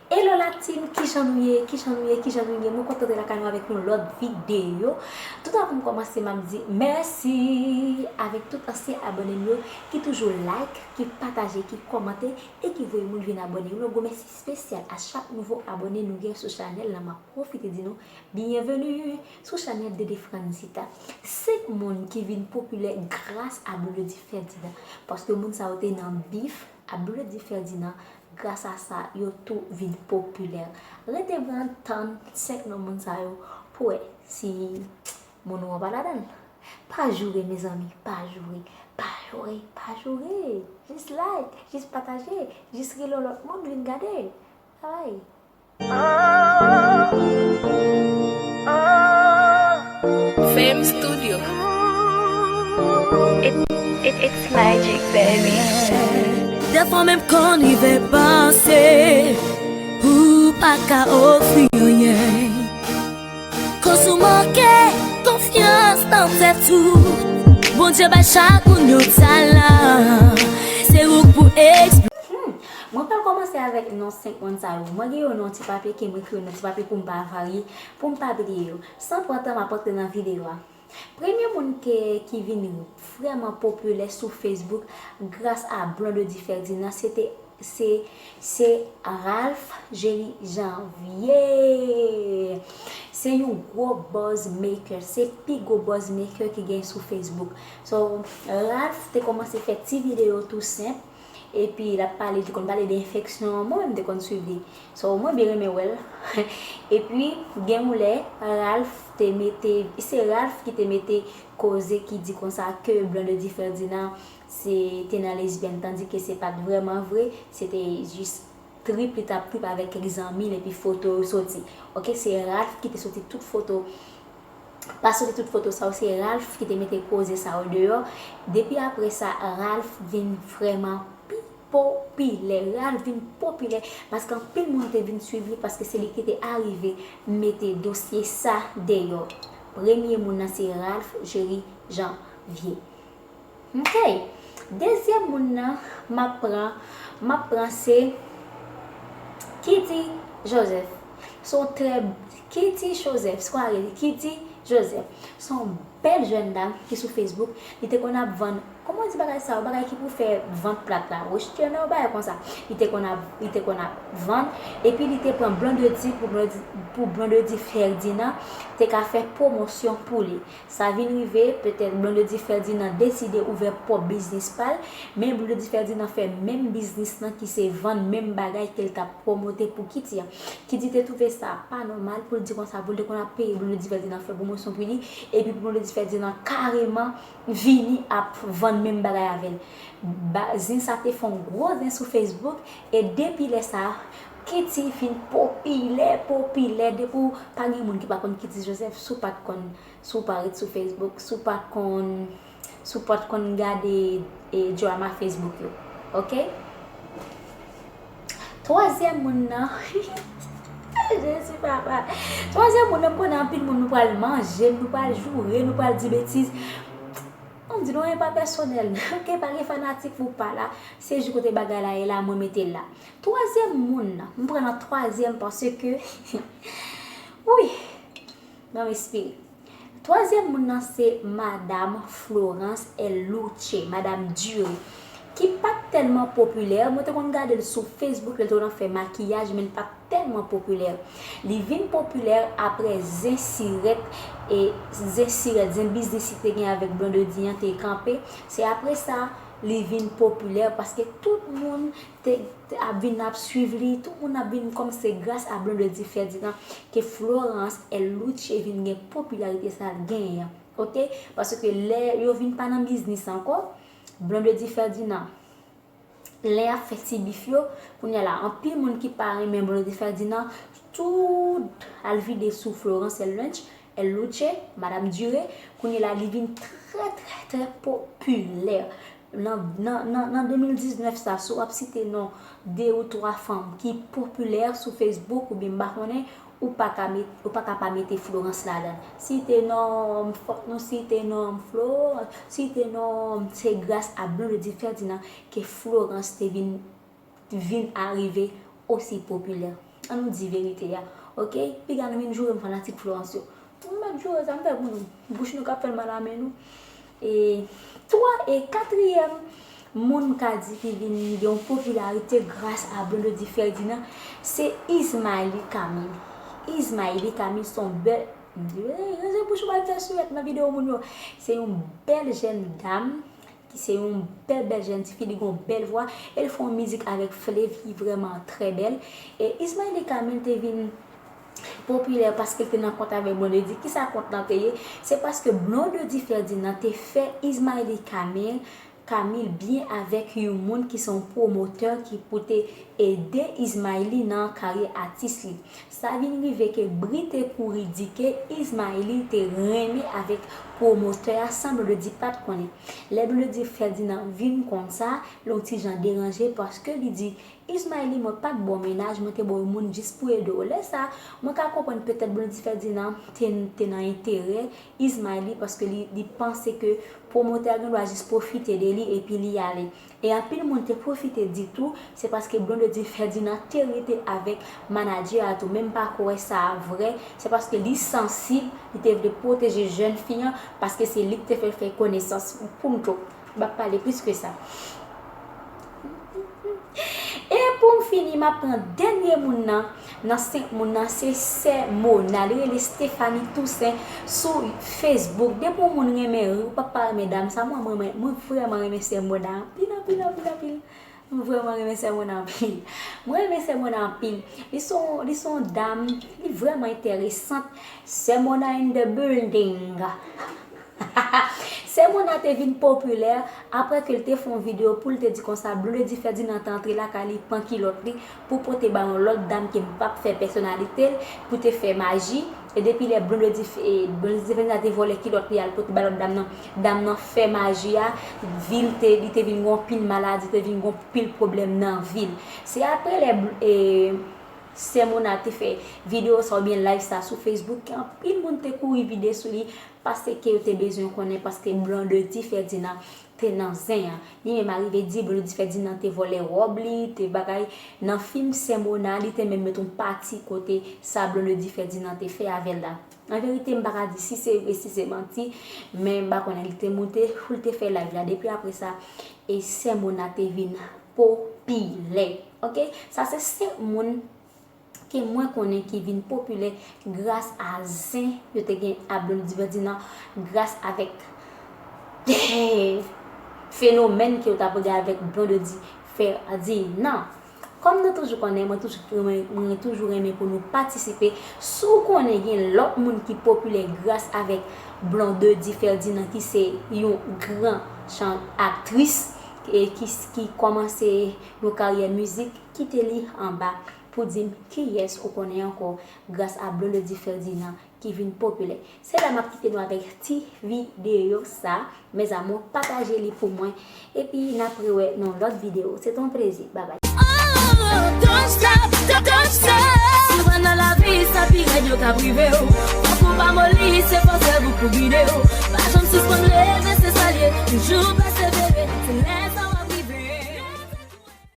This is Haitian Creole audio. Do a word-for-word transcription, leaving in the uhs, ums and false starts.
Hello la team, kijan nou ye? Kijan nou ye? Kijan nou ye? Mwen kontan te lakay nou avèk yon lòt videyo. Tout avan m kòmanse, m ap di mèsi avèk tout ansyen abòne m yo ki toujou like, ki pataje, ki kòmante e ki voye moun vin abòne. Yon gwo mèsi espesyal a chak nouvo abòne nou gen sou chanèl la. M ap pwofite di nou byenveni sou chanèl Dede Franzita. Senk moun ki vin popilè gras a Blondedy Ferdinand. Paske moun sa yo te nan bif a Blondedy Ferdinand. Gras a sa, yo tou vin popilè. Rete pran tann senk non moun sa yo pou wè si moun ou an pa ladan l. Pa joure, mezanmi, pa joure, pa joure, pa joure. Jis like, jis pataje, jis rele yon lòt moun vin gade. Ay. Fame Studio. It, it, it's magic, baby. Dèfwa menm konn rive panse ou pa ka ofri anyen. Koz ou manke konfyans nan tèt ou. Bondye bay chak moun yon talan. Se ou k pou eksplike. Hmm. Mwen pral kòmanse avèk non senk moun sa yo. Mwen gen yo nan ti papye ke mwen ekri yo nan ti papye pou m pa varye, pou m pa bliye yo. San pran tan, m ap antre nan videyo a. Premye moun ke, ki vin vrèman popilè sou Facebook gras a Blondedy Ferdinand, se te, se, se Ralph Jerry Janvier. Se yon gwo buzz maker, se pi gwo buzz maker ki gen sou Facebook. So, Ralph te kòmanse fè ti videyo tou senp, epi l ap pale, li konn pale de enfeksyon, mwen menm te konn swiv li. So, mwen byen renmen wè l. Epi, gen yon lè, Ralph te mete, se Ralph ki te mete koze ki di konsa ke Blondedy Ferdinand se te nan lesbyèn, tandike se pa t vrèman vre, se te jis trip li t ap trip avèk kèk zanmi l epi foto yo soti. Oke, se Ralph ki te soti tout foto, pa soti tout foto sa yo, se Ralph ki te mete koze sa yo deyò. Depi apre sa, Ralph vin vrèman pi popilè. Ralph vin popilè paske anpil moun te vin swiv li paske se li ki te arive mete dosye sa deyò. Premye moun nan se Ralph Jerry Janvier. Ok. Dezyèm moun nan m ap pran, m ap pran se Kitty Joseph. Se yon trè, Kitty Joseph, se konsa yo rele, Kitty Joseph. Se yon bèl jèn dam ki sou Facebook. Li te konn ap vann, kòman yo di bagay sa yo, bagay ki pou fè vant plat la, restrènè, bagay konsa. Li te konn ap, li te konn ap vann. Epi li te pran Blondedy pou Blondedy, pou Blondedy Ferdinand te ka fè pwomosyon pou li. Sa vin rive, petèt Blondedy Ferdinand deside ouvè pwòp biznis pa l, men Blondedy Ferdinand fè menm biznis lan ki se vann menm bagay ke l t ap pwomote pou Kitty an. Kitty te twouve sa pa nòmal pou l di konsa, pou l te konn ap peye Blondedy Ferdinand fè pwomosyon pou li, epi pou Blondedy Ferdinand kareman vini ap vann menm bagay avè l. Ba, zen sa te fè yon gwo zen sou Facebook, e depi lè sa, Kitty vin popilè, popilè, depi w pa gen moun ki pa konn Kitty Joseph, si w pa t konn, si w pa ret sou Facebook, si w pa t konn, si w pa t konn gade e, drama Facebook yo. Oke? Twazyèm moun nan, Jezi papa. Twazyèm moun nan, m konnen anpil moun nou pral manje m, nou pral joure m, nou pral di betiz. Mwen di nou anyen pa pèsonèl. Oke, pa gen fanatik ou pa la. Se jis kote bagay la ye la, mwen mete l la. Twazyèm moun nan, m pran nan twazyèm paske, wi, ban m espere. Twazyèm moun nan se Madam Florence Eluce, Madam Dure, ki pa t tèlman popilè. Mwen te konn gade l sou Facebook lè l te konn ap fè makiyaj, men l pa t tèlman popilè. Li vin popilè apre zen sirèt, e zen sirèt, zen biznis li te gen avèk Blondedy an te kanpe. Se apre sa, li vin popilè paske tout moun te, te ap vin ap swiv li, tout moun ap vin kòm se gras a Blondedy Ferdinand ke Florence Eluce vin gen popilarite sa l genyen an. Oke? Paske lè yo vin pa nan biznis ankò, Blondedy Ferdinand, lè y ap fè ti bif yo, kounye a la, anpil moun ki pa renmen Blondedy Ferdinand, tout al vide sou Florence Eluce, Eluce, Madam Dure, kounye a la, li vin trè, trè, trè popilè. Nan, nan, nan, nan de mil diznèf sa, si w ap site non de ou twa fanm ki popilè sou Facebook oubyen m pa konnen, ou pa ka met, ou pa ka pa mete Florence ladan l. Site non m, fòk nou site non m, Florence, site non m, se gras a Blondedy Ferdinand ke Florence te vin, vin arive osi popilè. An nou di verite a, oke? Piga nou vin joure m fanatik Florence yo. M mèt joure sa, m fè pou nou. Bouch nou k ap fè l mal a men nou. E twa e katriyèm moun m ka di ki vin gen yon popilarite gras a Blondedy Ferdinand, se Ismaëly Camille. Ismaëly Camille se yon bèl, m di, hey, ranje bouch ou pa fè sirèt nan videyo moun yo. Se yon bèl jèn dam ki se yon bèl, bèl jèn tifi, li gen yon bèl vwa, e l fè yon mizik avèk Flave ki vrèman trè bèl. E Ismaëly Camille te vin popilè paske l te nan kont avèk Blondedy. Kisa kont lan te ye? Se paske Blondedy Ferdinand te fè Ismaëly Camille, Camille byen avèk yon moun ki se yon pwomotè ki pou te ede Ismaëly nan karyè atis li. Sa vin rive ke bri te kouri di ke Ismaëly te renmen avèk pwomotè a san Blondedy pa t konnen. Lè Blondedy Ferdinand vin konn sa, l yon ti jan deranje paske li di, Ismaëly, mwen pa t ba w mennaj, mwen te ba w yon moun jis pou ede w. Lè sa, mwen ka konprann petèt Blondedy Ferdinand te, te nan enterè Ismaëly paske li, li panse ke pwomotè a gen dwa jis pwofite de li epi li ale. E anpil moun te pwofite di tou, se paske Blondedy Ferdinand te rete avèk manadjè a tou. Men m pa kwè sa vrè, se paske li sansib, li te vle pwoteje jèn fi an, paske se li ki te fè l fè konesans. Punto. M p ap pale plis ke sa. E pou m fini, m ap pran dènye moun nan, nan senk moun nan, se sè Mona. Li rele Stéphanie Toussaint sou Facebook. Depi yon moun renmen ri, ou p ap pa renmen dam sa. Mwen, mwen, mwen, mwen vrèman renmen sè Mona anpil, anpil, anpil, anpil. Mwen vrèman renmen sè Mona anpil. Mwen renmen sè Mona anpil. Li se yon, li se yon dam, li vrèman enteresant. Sè Mona in the building. Sè Mona te vin popilè apre ke l te fè yon videyo pou l te di konsa Blondedy Ferdinand te antre lakay li, pran kilòt li pou pote ba yon lòt dam ke m p ap fè pèsonalite l, pou te fè maji. E depi lè Blondedy, e, Blondedy Ferdinand te vòlè kilòt li al pote ba lòt dam nan, dam nan fè maji a, vi l te, li te vin gen yon pil maladi, te vin gen yon pil pwoblèm nan vi l. Se apre lè, e, sè Mona te fè videyo sa oubyen live sa sou Facebook, ke anpil moun te kouri vide sou li, paske yo te bezwen konnen, paske Blondedy Ferdinand te nan zen an. Li menm arive di Blondedy Ferdinand te vòlè wòb li, te bagay. Nan fim sè Mona, li te menm met yon pati kote sa Blondedy Ferdinand te fè avè l la. An verite, m pa ka di si se vre, si se manti, men m pa konnen, li te moute pou l te fè live la. Depi apre sa, e sè Mona te vin popilè. Oke? Sa se senk moun ke mwen konnen ki vin popilè gras a zen yo te gen a Blondedy Ferdinand, gras avèk fenomèn ke yo t ap regle avèk Blondedy Ferdinand. Kòm nou toujou konnen, mwen toujou renmen, mwen toujou renmen pou nou patisipe. Si w konnen gen lòt moun ki popilè gras avèk Blondedy Ferdinand, ki se yon gran jan aktris, e ki, ki kòmanse yon karyè mizik, kite li anba pou di m kiyès ou konnen ankò gras a Blondedy Ferdinand ki vin popilè. Se la m ap kite nou avèk ti videyo sa. Mes amours, pataje li pou mwen. Epi n ap rewè nan lòt videyo. Se te yon plezi. Babay. Oh, don't stop, don't, don't stop. Si w wè nan lavi, sa pi rèd yo ka prive w. Fòk ou pa moli, se fòs sèvo pou gide w. Pa janm sispann leve, se sa l ye. Toujou pèsevere.